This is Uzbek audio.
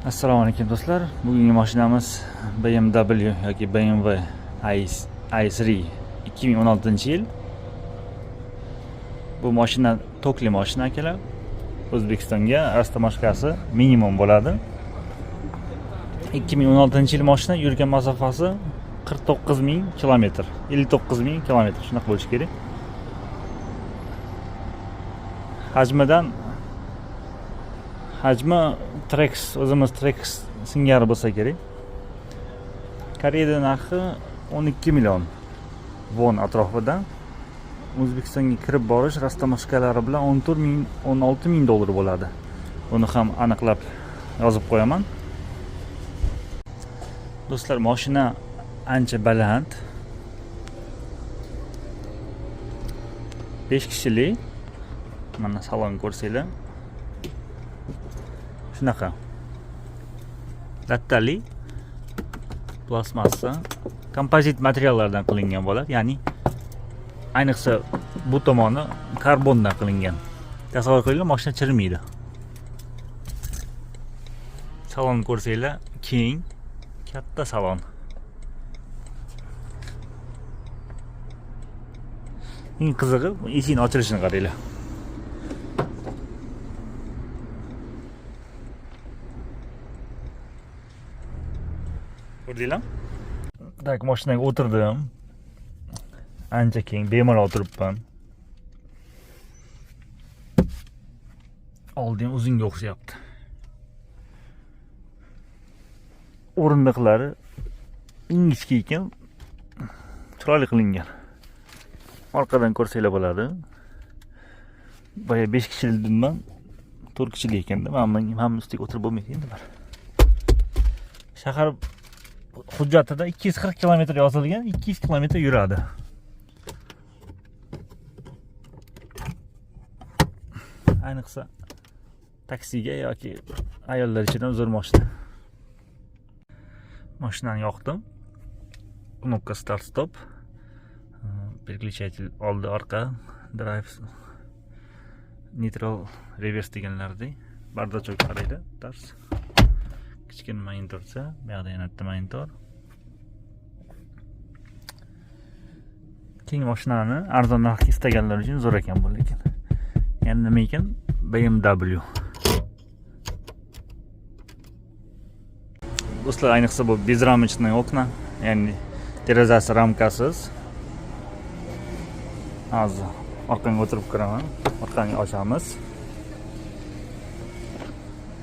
Assalomu alaykum, do'stlar. Bugungi mashinamiz BMW yoki BMW i3 2016-yil. Bu mashina tokli mashina, akalar. O'zbekistonga растаможка si minimum bo'ladi. 2016-yil mashina, yurgan masofasi 49 ming kilometr, 59 ming kilometr, shunaqa bo'lishi kerak. Hajmidan, hajmi Trax, o'zimiz Trax singari bo'lsa kerak. Koreyada narxi 12 million von atrofida. O'zbekistonga kirib borish растаможка lari bilan 14 ming, 16 ming dollar bo'ladi. Buni ham aniqlab yozib qo'yaman. Do'stlar, mashina ancha baland. 5 kishilik. Mana, salon ko'rsanglar. Shunaqa. Lattali, plastmassa, kompozit materiallardan qilingan bo'ladi. Ya'ni ayniqsa bu tomoni karbondan qilingan. Tasavvur qilinglar, mashina chirimaydi. Salonni ko'rsanglar, keng, katta salon. Eng qizig'i, eshikni ochilishini qaranglar. Ko'rdinglarmi? Так, mashinaga o'tirdim. Ancha keng, bemalol o'tiribman. Oldin uzunga o'xshayapti. O'rindiqlari ingichka ekan, chiroyli qilingan. Orqadan ko'rsanglar bo'ladi. Boya 5 kishilik dedimman, 4 kishilik ekanda. Mana ustiga o'tirib bo'lmaydi endi bir. Shahar hujjatida 240 kilometr yozilgan, 200 kilometr yuradi. Ayniqsa taksiga yoki ayollar ichidan zo'r mashina. Mashinani yoqdim. Кнопка start stop. Переключатель oldi orqa, drive, neutral, reverse deganlardek. Бардачок qaraydi, tars. Kichkina monitorcha, bu yoqda yana bitta monitor. Keng mashinani arzon narxga istaganlar uchun zo'r ekan bu lekin. Yana nima ekan? BMW. Do'stlar, ayniqsa bu безрамочный окна, ya'ni derazasi ramkasiz. Hozir orqaga o'tirib ko'raman. Orqani ochamiz.